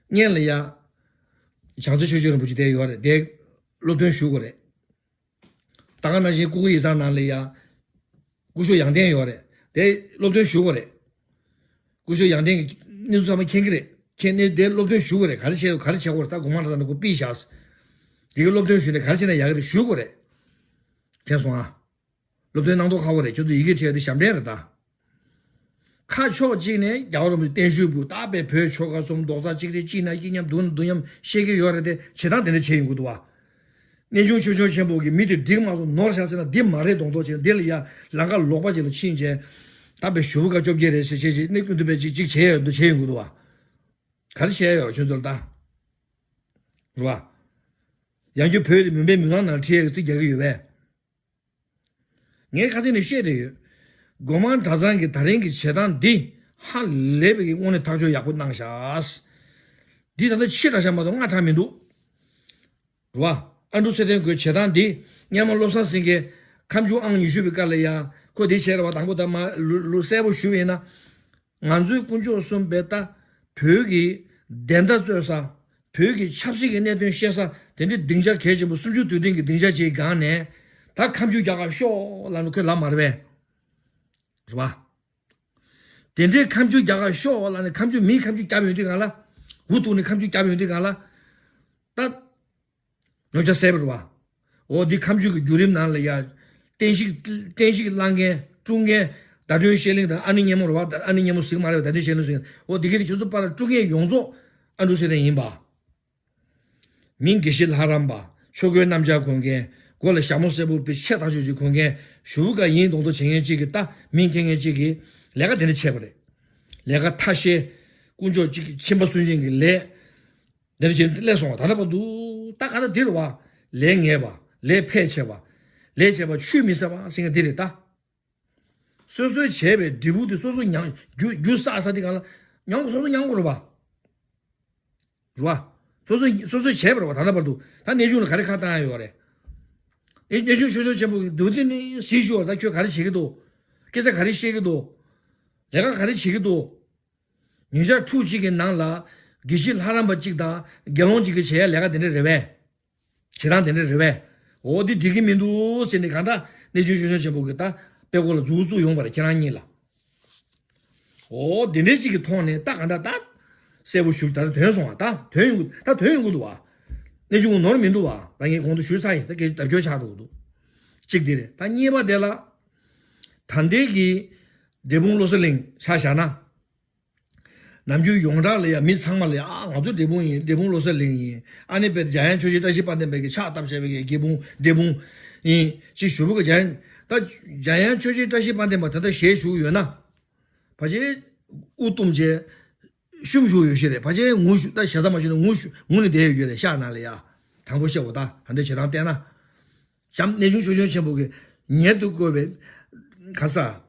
སྔོན་ལ་ཡ། བྱང་རྩེ་ཆོས་རྗེ་རིན་པོ་ཆེ་བསྡད་ཡོད་རེད་དེ། སློབ་སྟོན་ཞུ་དགོས་རེད། ད་ག་ནང་བཞིན་སྐུ་སྒེར་ཡིག་ཚང་ནང་ལ་ཡ། སྐུ་ཞབས་ཡང་བསྟན་ཡོད་རེད་དེ། སློབ་སྟོན་ཞུ་དགོས་རེད། སྐུ་ཞབས་ཡང་བསྟན་གྱིས་གནས་ཚུལ་ཚང་མ་མཁྱེན་གྱི་རེད། མཁྱེན་ནས་དེ་སློབ་སྟོན་ཞུ་དགོས་རེད། ག་རེ་བྱས་ག་རེ་བྱེད་དགོས་རེད། ད་དགོང་མོ་ལ་ད་ནི་ཁོ་ཕུད་བཞག་དེ་གི་སློབ་སྟོན་ཞུས་ནས་ག་རེ་བྱས་ན་ཡག་གི་རེད་ཞུ་དགོས་རེད། མཁྱེན་སོང་ཨ། སློབ་སྟོན་གནང་མདོག་ཁ་པོ་རེད། ཁྱོད་ཚོ་ཡི་གེ་བྲིས་དེ་ཞབས་འདྲེན་རེད་ད། ཁ་ཕྱོགས་གཅིག་ནས་རྒྱལ་བ་རིན་པོ་ཆེ་བརྟན་བཞུགས་འབུལ་ད་དཔེ་བོད་ཆོལ་ཁ་གསུམ་རྡོག་རྩ་གཅིག་རེད། གཅིག་ན་གཅིག་མཉམ་སྡུག་ན་སྡུག་མཉམ་བཤད་ཀྱི་ཡོད་རེད་དེ་བྱེད་སྟངས་དེ་འདྲ་བྱས་ཡོང་གི་འདུག་བ། གནས་ཆུང་ཆོས་སྐྱོང་ཆེན་པོ་གིས་མི་དེ་འགྲིག་མ་སོང་ནོར་བཞག་ཟེར་ན་འདི་མ་རེད་མདོག་མདོག་བྱས་ན་འདི་ལ་ཡ་ལམ་ཁ་ལོག་པ་ཅིག་ལ་ཕྱིན་བྱས། ད་དཔེ་ཞུ་བ་ཀ་བཅོ་བརྒྱད་རེད་ཟེར་བྱས་བྱས་གནས་ཀུན་ཏུ་དཔེ་གཅིག་གཅིག་བྱས་ཡོད་འདུག་བྱས་ཡོང་གི་འདུག་བ། ག་རེ་བྱས་ཡོད་ཁྱོད་ཚོ་ལ་ད། རེད་བ། ཡང་རྒྱུ་བོད་དེ་མུན་པའི་མུན་ནག་ནང་ཁྲིད་ཡག་གི་རྩིས་རྒྱག་གི་ཡོད་པས། ངས་ཁ་སང་ནས་བཤད་བསྡད་ཡོད། སྒོ་མང་གྲྭ་ཚང་གི་ད་རིང་གི་བྱེད་སྟངས་འདི་ཧ་ལས་པའི་གི་དངོས་གནས་ཐག་གཅོད་ཡག་པོ་གནང་ཤག་འདི་ད་ལྟ་ཕྱི་དྲགས་ཤག་མ་གཏོགས་སྔ་དྲགས་མི་འདུག་རེད་བ། ཨ་འབྲུག་ཚེ་བརྟན་ཁོའི་བྱེད་སྟངས་འདི་སྔོན་མ་བློ་བཟང་སེང་གེ་ཁ་མཆུ་ཨང་ཉི་ཤུ་པའི་སྐབས་ལ་ཡ་ཁོ་འདི་བྱས་རེད་བ། དང་པོ་ད་མ་ལུ་ལུ་གསལ་པོ་ཞུ་བ་ཡིན་ན། ང་ཚོའི་དཀོན་མཆོག་གསུམ་པས་ད་བོད་ཀྱི་བདེན་མཐའ་རྩོད་ས། བོད་ཀྱི་ཆབ་སྲིད་ཀྱི་གནད་དོན་བཤད་ས་དེ་འདྲའི་སྡིངས་ཆ་གལ་ཆེན་པོ་སུམ་ཅུ་དུས་སྟོན་གྱི་སྡིངས་ཆ་ཅིག་སྒང་ནས་ད་ཁ་མཆུ་རྒྱག་ག་ཤོག་ལབ་ནས་ཁོས་ལབ་མ་རེད་པས། རེད་པ། དེ་འདྲའི་ཁ་མཆུ་རྒྱག་ག་ཤོག་ལབ་ནས་ཁ་མཆུ་མིའི་ཁ་མཆུ་བརྒྱབ་ཡོང་དུས་སྒང་ལ། འུ་ཐུག་ནས་ཁ་མཆུ་བརྒྱབ་ཡོང་དུས་སྒང་ལ། ད། ཉོ་ཆ་གསལ་པོ་རེད་བ། འོ་འདི་ཁ་མཆུ་གི་བརྒྱུད་རིམ་ནང་ལ་ཡ། བསྟན་བཤིག་བསྟན་བཤིག་བསླང་མཁན་དཀྲུག་མཁན་ཟླ་སྒྲོན་བཤད་གླིང་དང་ཨ་ནེ་སྙེ་མོ་རེད་བ། ཨ་ནེ་སྙེ་མོ་ཟིག་མ་རེད་བ། ཟླ་སྒྲོན་བཤད་གླིང་ཟིག་འོ་འདི་ག་དེ་ཁྱོད་ཚོ་པར་དཀྲུག་མཁན་ཡོངས་རྫོགས་ཨ་འབྲུག་ཚེ་བརྟན་ཡིན་པ། མིང་དགེ་བཤེས་ལྷ་རམས་པ། ཆོས་གོས་སྣམ་སྦྱར་གོན་མཁན། མགོ་ལ་ཞྭ་མོ་སེར་པོ་དཔེ་ཆེ་ཐག་ཆོད་ཅིག་གོན་མཁན། ཞུ་བ་ཀ་ཡིན་མདོག་མདོག་བྱེད་མཁན་ཅིག་གིས་ད་མིང་འཁྱེར་མཁན་ཅིག་གིས་ལས་ཀ་དེ་འདྲ་བྱས་པ་རེད། ལས་ཀ་ཐ་ཤལ། དཀོན་མཆོག་གཅིག་གི་ཁྱིམ་པ་སུན་འབྱིན་གྱི་ལས། འདིར་བཞིན་སླེབས་སོང་བ། ད་ལྟ་བར་དུ་ད་ག་ད་འདིར་བ། ལས་ངན་པ། ལས་ཕལ་ཆེ་བ། ལས་བྱས་པ་ཆུད་མི་ཟ་བ་ཟེར་མཁན་འདི་རེད་ད། སོ་སོས་བྱས་པའི་འབྲས་བུ་དེ་སོ་སོ་མྱང་རྒྱུ་རྒྱུ་བསགས་ས་དེ་གང་ལ་མྱང་དགོས། སོ་སོ་མྱང་དགོས་རེད་པ། རེད་པ། སོ་སོ་སོ་སོས་བྱས་པ་རེད་པ། ད་ལྟ་བར་དུ་ད་གནས་ཆུང་ལ་ག་རེ་ཁ་བཏང་ཡ་ཡོད་རེད། ཨེ་གནས་ཆུང་ཆོས་ཕྱོགས་ཆེན་པོ་གི་འདུག་དེ་ནི་སྲིད་ཞུ་བ་ད་ཁྱོད་ག་རེ་བྱེད་ཀྱི་འདུག་སྐད་ཆ་ག་རེ་བཤད་ཀྱི་འདུག་ལས་ཀ་ག་རེ་བྱེད་ཀྱི་འདུག་ཉིན་ཞག་ཕྲུགས་གཅིག་གི་ནང་ལ་དགེ་བཤེས་ལྷ་རམས་པ་གཅིག་དང་དགེ་སློང་གཅིག་གིས་བྱེད་ཡ་ལས་ཀ་དེ་འདྲ་རེད་པས། བྱེད་སྟངས་དེ་འདྲ་རེད་པས། འོ་འདི་འགྲིག་གི་མི་འདུག་ཟེར་ནས་གང་ལྟར་གནས་ཆུང་ཆོས་སྐྱོང་ཆེན་པོ་གིས་ད་དཔེ་ཁོ་ལ་མཛུབ་བཙུགས་ཡོང་བ་རེད་ཁྱེད་རང་གཉིས་ལ། འོ་དེ་འདྲའི་གཅིག་གི་ཐོག་ནས་ད་གང་ལྟར་ད་གསལ་པོ་ཞུ་ད་ལྟ་ཐོན་སོང་བ་ད་ཐོན་ཡོང་གི་ད་ཐོན་ཡོང་གི་འདུག་བ། གནས་ཆུང་ནོར་མི་འདུག་བ། ད་ངས་གོང་དུ་ཞུས་ཚར་ཡིན། ད་སྐད་ཆ་བརྡབ་སྐྱོར་ཆགས་འགྲོ་གི་འདུག་གཅིག་དེ་རེད། ད་གཉིས་པ་དེ་ལ་ད་ལྟའི་གི་འབྲས་སྤུངས་བློ་གསལ་གླིང་ཆ་བཞག་ན། ནམ་རྒྱུན་ཡོངས་གྲགས་ལ་ཡང་མི་ཚང་མ་ལ་ཡང་ཨ་ང་ཚོ་འབྲས་སྤུངས་ཡིན། འབྲས་སྤུངས་བློ་གསལ་གླིང་ཡིན། ཨ་ནི་དཔེ་འཇམ་དབྱངས་ཆོས་རྗེ་བཀྲ་ཤིས་དཔལ་ལྡན་པའི་གི་ཕྱག་བཏབ་བཞག་པའི་གི་སྐྱེ་སྤུངས་འབྲས་སྤུངས་ཡིན་ཅེས་ཞུ་བ་གི་འཇམ་ད་འཇམ་དབྱངས་ཆོས་རྗེ་བཀྲ་ཤིས་དཔལ་ལྡན་པ་ད་ལྟ་ཞལ་བཞུགས་ཡོད་ན། ཕལ་ཆེར་དབུ་བཏུམས་བྱས་བཤུམས་བཞུགས་ཡོད་ཤེས་རེད། ཕལ་ཆེར་ངུ་བཞུགས་ད་ཞེ་ས་མ་ཞུ་ན་ངུ་བཞུགས་ངུ་ནས་བསྡད་ཡོད་ཀྱི་རེད། ཤག་ནང་ལ་ཡ་དང་པོ་བཤད་འོ་ད་ད་འདྲ་བྱེད་སྟངས་བལྟས་ན། བྱམས་གནས་ཆུང་ཆོས་སྐྱོང་ཆེན་པོ་གི་ཉེར་དུ་བཀོད་པའི་ག་ས།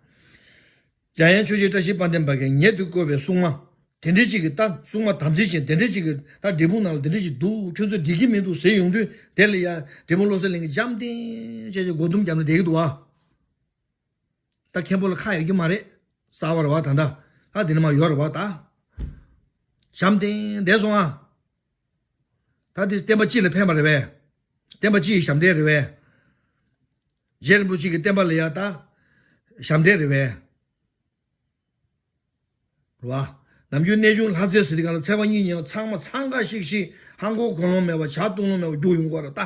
འཇམ་དབྱངས་ཆོས་རྗེ་བཀྲ་ཤིས་དཔལ་ལྡན་པ་གིས་ཉེར་དུ་བཀོད་པའི་སྲུང་མ་དེ་འདྲའི་ཅིག་གི་ད་སྲུང་མ་དམ་ཚིག་ཅན་དེ་འདྲའི་ཅིག་གི་ད་འབྲས་སྤུངས་ནང་ལ་དེ་འདྲའི་ཅིག་འདུག་ཁྱོད་ཚོ་འགྲིག་གི་མི་འདུག་ཟེར་ཡོང་དུས་དེ་ལ་ཡ་འབྲས་སྤུངས་བློ་གསལ་གླིང་གི་འཇམ་ཐིང་བྱས་ཏེ་སྒོ་ཐུམ་བརྒྱབ་ནས་བསྡད་ཀྱི་འདུག་བ། ད་མཁན་པོ་ལ་ཁ་ཡོད་ཀྱི་མ་རེད། གསར་པ་རེད་བ། ད་ད་ད་དེ་ནས་མ་ཡོད་རེད་བ། ད་འཇམ་ཐིང་བསྡད་སོང་ཨ། ད་དེ་བསྟན་པ་སྤྱི་ལ་ཕན་པ་རེད་པས། བསྟན་པ་སྤྱི་ཡི་ཞབས་འདེགས་རེད་པས། རྗེ་རིན་པོ་ཆེ་གི་བསྟན་པ་ལ་ཡ་ད་ཞབས་འདེགས་རེད་པས། རེད་བ། ནམ་རྒྱུན་གནས་ཆུང་ལྷ་རྩེ་ཟེར་དུས་གང་ལ་ཚེས་པ་གཉིས་ཉིན་ལ་ཚང་མ་འཚང་ཁ་ཤིག་ཤིག་ཧང་གོ་གོ་ལོང་མེད་པ་ཇ་བཏུང་ལོང་མེད་པ་རྒྱུགས་ཡོང་གི་རེད་ད།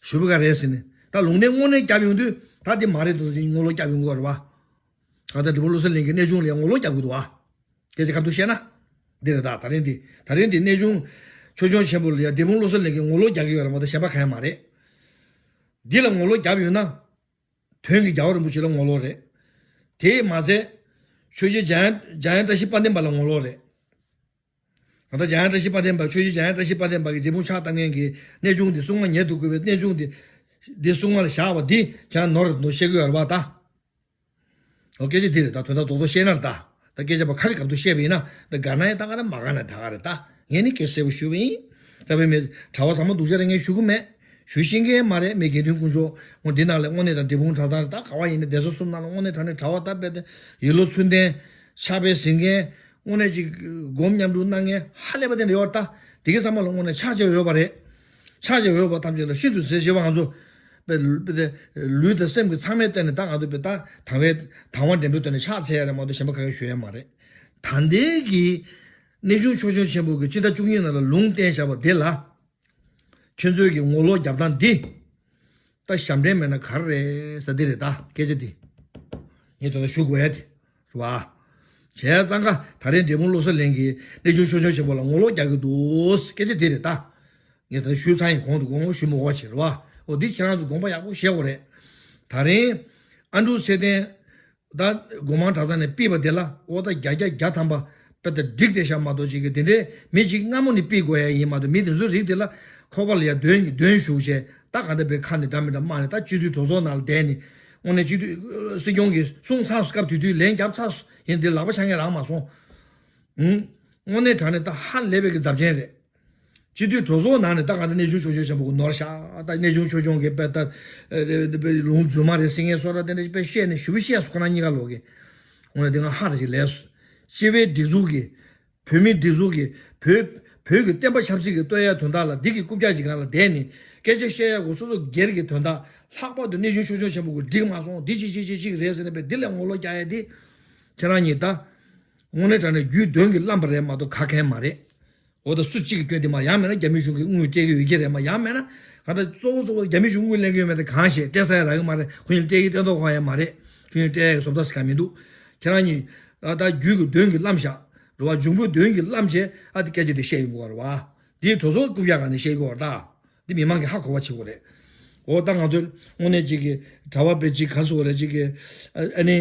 ཞུ་བ་ག་རེད་ཟེར་ནས་ད་ལུང་བསྟན་དངོས་གནས་བརྒྱབ་ཡོང་དུས་ད་དེ་མ་རེད་འདུག་ཟེར་ངོ་ལོག་བརྒྱབ་ཡོང་གི་རེད་བ། ད་ལྟ་འབྲས་སྤུངས་བློ་གསལ་གླིང་གི་གནས་ཆུང་ལ་ཡང་ངོ་ལོག་རྒྱག་དགོས་འདུག་བ། སྐད་ཆ་ཁ་ཐུག་བཤད་ན། འདི་རེད་ད། ད་རིང་འདི་ད་རིང་འདི་གནས་ཆུང་ཆོས་སྐྱོང་ཆེན་པོ་ལ་ཡང་འབྲས་སྤུངས་བློ་གསལ་གླིང་གི་ངོ་ལོག་རྒྱག་གི་ཡོད་རེད་མ་གཏོགས་གཞན་པ་གང་ཡང་མ་རེད། འདི་ལ་ངོ་ལོག་བརྒྱབ་ཡོད་ན། དོན་གྱི་རྒྱལ་བ་རིན་པོ་ཆེ་ལ་ངོ་ལོག་རེད། དེས་མ་ཚད། ཆོས་རྗེ་འཇམ་དབྱངས་འཇམ་དབྱངས་བཀྲ་ཤིས་དཔལ་ལྡན་པ་ལ་ངོ་ལོག་རེད། ད་ལྟ་འཇམ་དབྱངས་བཀྲ་ཤིས་དཔལ་ལྡན་པ་ཆོས་རྗེ་འཇམ་དབྱངས་བཀྲ་ཤིས་དཔལ་ལྡན་པ་གི་རྗེ་སྤུངས་ཕྱག་བཏབ་མཁན་གྱི་གནས་ཆུང་འདི་སྲུང་མ་ཉེར་དུ་བཀོད་པའི་གནས་ཆུང་འདི། འདི་སྲུང་མ་ལ་བཞག་པ་འདི་ཁྱེད་རང་ནོར་རེད་འདུག་བཤད་ཀྱི་ཡོད་རེད་བ་ད། ཨོ་སྐད་ཆ་འདི་རེད་ད། དོན་དག་རྡོག་རྡོག་བཤད་ན་རེད་ད། ད་སྐད་ཆ་བ་ཁ་རི་སྐབས་དུ་བཤད་པ་ཡིན་ན་ད་དགའ་ན་ཡང་ད་ག་རེད་མ་དགའ་ན་ད་ག་རེད་ད། ངས་ནི་སྐད་གསལ་པོ་ཞུས་པ་ཡིན། ད་བའི་མི་གྲྭ་བ་ཚང་མ་སྡུག་ཅག་རེད་ངས་ཞུ་གི་མེད། ཞུ་ཤེས་མཁན་མ་རེད། མི་དགེ་འདུན་དཀོན་མཆོག་འོ་འདི་ནང་ལ་དངོས་གནས་དང་འབྲས་སྤུངས་གྲྭ་ཚང་རེད་ད། ག་བ་ཡིན་ན་སྡེ་ཚན་གསུམ་ནང་ལ་དངོས་གནས་དྲང་གནས་གྲྭ་བ་ད་དཔེ་དེ་ཡིད་བློ་ཚུལ་ལྡན་ཕྱག་དཔེ་ཟིན་མཁན་དངོས་གནས་ཅིག་སྒོམ་མཉམ་དུ་གནང་མཁན་ཧ་ལས་པ་དེ་འདྲ་ཡོད་རེད་ད། དེ་གའི་ཚང་མ་ལ་དངོས་གནས་ཕྱག་བྱས་ཡོད་པ་རེད། ཕྱག་བྱས་ཡོད་པ་ཐམས་ཅད་ལ་ཤིན་ཏུ་ཟེར་ཞེས་པ་ང་ཚོ་དཔེ་དཔེ་དེ་ལུས་དང་སེམས་ཀྱི་ཚང་མའི་སྟེང་ནས་ད་ང་ཚོ་དཔེ་ད་དང་བའི་དང་བ་འདྲེན་པའི་སྟེང་ནས་ཕྱག་འཚལ་ཡ་རེད་མ་གཏོགས་གཞན་པ་གང་ཡང་ཞུ་ཡ་མ་རེད། ད་ལྟའི་གི་གནས་ཆུང་ཆོས་སྐྱོང་ཆེན་པོ་གི་སྤྱི་ཟླ་བཅུ་གཉིས་ནང་ལ་ལུང་བསྟན་བཞག་པ་འདི་ལ། ཁྱོད་ཚོས་ཀྱི་ངོ་ལོག་རྒྱབ་སྟངས་འདི། ད་ཞབས་འདྲེན་མེད་ན་ག་རེ་རེད་ཟེར་འདི་རེད་ད་སྐད་ཆ་འདི། ངས་དོ་ན་ཞུ་དགོས་ཡ་དེ་རེད་བ། བྱས་ཙང་ཀ་ད་རེས་འབྲས་སྤུངས་བློ་གསལ་གླིང་གི་གནས་ཆུང་ཆོས་སྐྱོང་ཆེན་པོ་ལ་ངོ་ལོག་རྒྱག་གི་འདུག་སྐད་ཆ་འདི་རེད་ད། ངས་དོ་ན་ཞུས་ཚར་ཡིན། གོང་དུ་དགོངས་པ་ཞུ་མི་དགོས་པ་བྱེད་རེད་བ། འོ་འདི་ཁྱེད་རང་ཚོ་དགོངས་པ་ཡག་པོ་བཞེས་དགོས་རེད། ད་རེས་ཨ་འབྲུག་ཚེ་བརྟན། ད་སྒོ་མང་གྲྭ་ཚང་ནས་ཕུད་པ་དེ་ལ་ཨོ་ད་བརྒྱ་བརྒྱ་བརྒྱ་ཐམ་པ་དཔེ་ད་འགྲིག་བསྡད་ཤག་མ་གཏོགས་ཅིག་གི་དེ་འདྲའི་མི་གཅིག་སྔ་མོ་ནས་ཕུད་དགོས་ཡ་ཡིན་མ་གཏོགས་མི་དེ་ཚོའི་རིགས་དེ་ལ་ཁོག་པ་ལ་ཡ་གདོན་གྱི་གདོན་ཞུགས་བྱས་ད་ག་འདྲ་བའི་ཁ་ནས་འདྲ་མི་འདྲ་སྨྲ་ནས་ད་སྤྱི་འཐུས་གྲོས་ཚོགས་ནང་ལ་བསྡད་ནས་དངོས་གནས་སྤྱི་འཐུས་སྲིད་སྐྱོང་གིས་གསུངས་ཚར་སོང་། སྐབས་དེ་དུས་ལན་བརྒྱབ་ཚར་སོང་། ཡིན་དེ་ལག་པ་འཆང་མཁན་རང་མ་སོང་། ཧུམ། དངོས་གནས་དྲང་གནས་ད་ཧ་ལས་པའི་གི་རྫབ་ཆེན་རེད། སྤྱི་འཐུས་གྲོས་ཚོགས་ནང་ནས་ད་ག་འདི་གནས་ཆུང་ཆོས་སྐྱོང་ཆེན་པོ་གི་ནོར་ཤག་ད་གནས་ཆུང་ཆོས་སྐྱོང་གི་དཔེ་ད་ལུང་རྫུན་མ་རེད་ཟེར་མཁན་སོ་ར་དེ་འདྲ་དཔེ་བཤད་ནས་ཞུ་བ་བཤད་སོང་། ཁོ་རང་གཉིས་ཀ་ལོག་གི་འོ་ན་དེ་ང་ཧ་ར་ཞིག་ལས་སོང་། སྤྱི་པའི་སྒྲིག་འཛུགས་ཀྱི་བོད་མིའི་སྒྲིག་འཛུགས་ཀྱི་བོད་བོད་ཀྱི་བསྟན་པ་ཆབ་སྲིད་ཀྱི་བསྟོད་ཡ་དོན་དག་ལ་འདི་གི་རྐུབ་བཀྱག་ཅིག་སྒང་ལ་བསྡད་ནས་སྐད་ཆ་བཤད་ཡ་གོ་སོ་སོ་སྒེར་གྱི་དོན་དག་ལྷག་པར་དུ་གནས་ཆུང་ཆོས་སྐྱོང་ཆེན་པོ་གི་འགྲིག་མ་སོང་འདི་ཅིག་ཅིག་ཅིག་ཅིག་རེད་ཟེར་ནས་དཔེ་འདི་ལས་ངོ་ལོག་རྒྱག་ཡ་དེ་ཁྱེད་རང་གཉིས་ད་དངོས་གནས་དྲང་གནས་རྒྱུས་གདོན་གྱིས་བརླམས་པ་རེད་མ་གཏོགས་ག་གེ་མ་རེད། འོ་ད་སུ་གཅིག་གི་སྐྱོན་དེ་མ་ཡང་མེད་ན་རྒྱ་མི་གཞུང་གིས་དངུལ་སྤྲད་ཀྱི་ཡོད་ཀྱི་རེད་མ་ཡང་མེད་ན་གང་ལྟར་གཙོ་བོ་གཙོ་བོ་རྒྱ་མི་གཞུང་དངུལ་ལེན་གྱི་ཡོད་མེད་དེ་གང་ཤེས། སྤྲད་ས་ཡ་རག་གི་མ་རེད། ཁོ་གཉིས་སྤྲད་ཀྱི་སྟོན་ཐོག་ཁོ་ཡ་མ་རེད། ཁོ་གཉིས་སྤྲད་ཡ་གི་བཟོ་ལྟ་ཞིག་གང་མི་འདུག་ཁྱེད་རང་གཉིས་ད་ད་རྒྱུད་ཀྱི་གདོན་གྱིས་བརླམས་བཞག་རེད་བ། འབྱུང་པོའི་གདོན་གྱིས་བརླམས་བྱས་ཨ་དེ་སྐད་ཆ་དེ་བཤད་ཡོང་གི་ཡོད་རེད་བ། དེའི་གྲོས་ཚོགས་རྐུབ་བཀྱག་སྒང་ནས་བཤད་ཀྱི་ཡོད་རེད་ད། འདི་མི་མང་གིས་ཧ་གོ་བ་བྱེད་དགོས་རེད། འོ་ད་ང་ཚོ་དངོས་གནས་གཅིག་གི་གྲྭ་པ་དཔེ་གཅིག་ག་རེ་ཟེར་དགོས་རེད་གཅིག་གི་ཨ་ནི་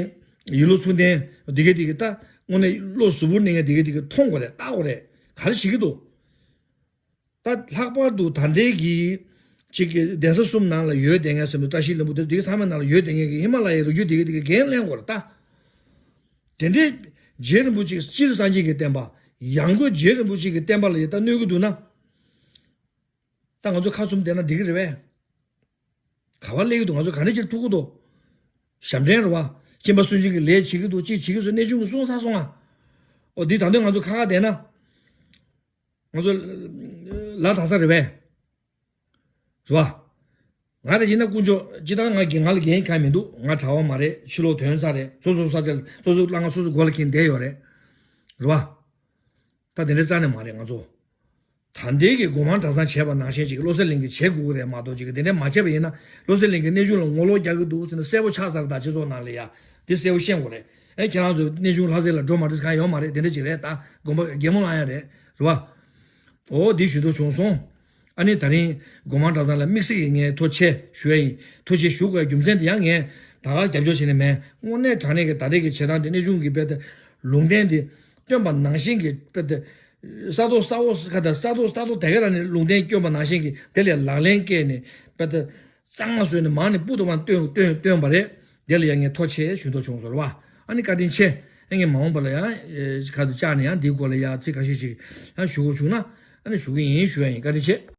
ཡིད་བློ་ཚུལ་ལྡན་འདི་ག་འདི་ག་ད་དངོས་གནས་བློ་གཟུ་བོར་གནས་མཁན་འདི་ག་འདི་ག་མཐོང་དགོས་རེད། ལྟ་དགོས་རེད། ག་རེ་བྱེད་ཀྱི་འདུག་ད་ལྷག་པར་དུ་ད་ལྟའི་གི་གཅིག་གི་གདན་ས་གསུམ་ནང་ལ་ཡོད་བསྡད་མཁན་ཟེར་ནས་བཀྲ་ཤིས་ལྷུན་པོ་དེ་འདི་ག་ཚང་མའི་ནང་ལ་ཡོད་བསྡད་མཁན་གི་ཧི་མ་ལ་ཡའི་རི་རྒྱུད་འདི་ག་འདི་ག་འགན་ལེན་དགོས་རེད་ད། དེ་འདྲའི་རྗེ་རིན་པོ་ཆེ་སྤྱིར་སངས་རྒྱས་ཀྱི་བསྟན་པ་ཡང་སྒོས་རྗེ་རིན་པོ་ཆེ་གི་བསྟན་པ་ལ་ཡ་ད་གནོད་ཀྱི་འདུག་ན། ད་ང་ཚོ་ཁ་བཙུམ་བསྡད་ན་འགྲིག་གི་རེད་པས། ག་པར་སླེབས་ཀྱི་འདུག་ང་ཚོ་ག་འདྲ་ཅིག་ཐུག་གི་འདུག་ཞབས་འདྲེན་རེད་བ། ཁྱིམ་པ་སུན་འབྱིན་གྱི་ལས་བྱེད་ཀྱི་འདུག་ཅིག་བྱེད་ཀྱི་བཟོ་གནས་ཆུང་གི་གསུང་ས་སོང་ང་། ཨོ་འདི་ད་དུང་ང་ཚོ་ཁ་ཁ་བསྡད་ན། ང་ཚོ་ལ་དྭགས་ས་རེད་པས། རེད་པ། ང་རེ་བྱས་ན་དཀོན་མཆོག་ཅི་ལྟར་ང་གི་ང་ལ་འགན་གང་མི་འདུག་ང་གྲྭ་པ་མ་རེད། ཕྱི་ལོགས་ཐོན་ས་རེད། སོ་སོ་ས་ཆ་སོ་སོ་བླ་ང་སོ་སོ་སྒོ་ལ་འཁྱེར་བསྡད་ཡོད་རེད། རེད་པ། ད་དེ་འདྲའི་རྩ་ནས་མ་རེད་ང་ཚོ། ད་ལྟའི་གི་སྒོ་མང་གྲྭ་ཚང་བྱས་པ་ནང་བཞིན་ཅིག་བློ་གསལ་གླིང་གིས་བྱེད་དགོས་ཀྱི་རེད་མ་གཏོགས་ཅིག་དེ་འདྲ་མ་བྱས་པ་ཡིན་ན་བློ་གསལ་གླིང་གིས་གནས་ཆུང་ལ་ངོ་ལོག་རྒྱག་གི་འདུག་ཟེར་ན་གསལ་པོ་ཆགས་ཚར། ད་སྤྱི་ཚོགས་ནང་ལ་ཡ་དེ་གསལ་པོ་ཤེས་དགོས་རེད། ཨེ་ཁྱེད་རང་ཚོ་གནས་ཆུང་ལྷ་རྩེ་ལ་འགྲོ་མ་འགྲོ་ཟེར་གང་ཡོད་མ་རེད། དེ་འདྲ་ཅིག་རེད། ད་དགོན་པ་རྒྱལ་མོ་ལ་ཡང་རེད། རེད་པ། ཨོ་འདི་ཞུ་འདོད་བྱུང་སོང་། ཨ་ནི་ད་རིང་སྒོ་མང་གྲྭ་ཚང་ལ་དམིགས་བསལ་གྱི་ངས་ཐུགས་རྗེ་ཆེ་ཞུ་ཡ་ཡིན། ཐུགས་རྗེ་ཆེ་ཞུ་དགོས་རྒྱུ་མཚན་དེ་ཡང་ངས་ད་ག་རྒྱབ་སྐྱོར་བྱས་ནས་མེད། དངོས་གནས་དྲང་གནས་ཀྱི་ད་ལྟའི་གི་བྱེད་སྟངས་དེ་གནས་ཆུང་གི་དཔེ་དེ་ལུང་བསྟན་དེ་སྟོན་པ་ནང་བཞིན་གྱི་དཔེ་དེ་ས་རྡོ་ས་འོག་ཁ་དང་ས་རྡོ་ས་རྡོ་དེ་ག་རང་ནས་ལུང་བསྟན་སྐྱོན་པ་ནང་བཞིན་གྱི་དེ་ལས་ལག་ལེན་བཀལ་ནས་དཔེ་དེ་གཙང་མ་བཟོས་ནས་མང་ནས་སྤུ་ཏོ་མ་སྟོན་སྟོན་སྟོན་པ་རེད། དེ་ལ་ཡང་ངས་ཐུགས་རྗེ་ཆེ་ཞུ་འདོད་བྱུང་སོང་། རེད་པ། ཨ་ནི་བཀའ་དྲིན་ཆེ། ཨ་ངས་མ་འོངས་པ་ལ་ཡང་ཁ་དུ་བཅར་ནས་ཡང་འདིའི་སྐོར་ལ་ཡང་ཚིག་ཁ་ཤས་ཤིག་ཡང་ཞུ་དགོས་བྱུང་ན་ཨ་ནི་ཞུ་གི་ཡིན་ཞུ་ཡ་ཡིན། བཀའ་དྲིན་ཆེ།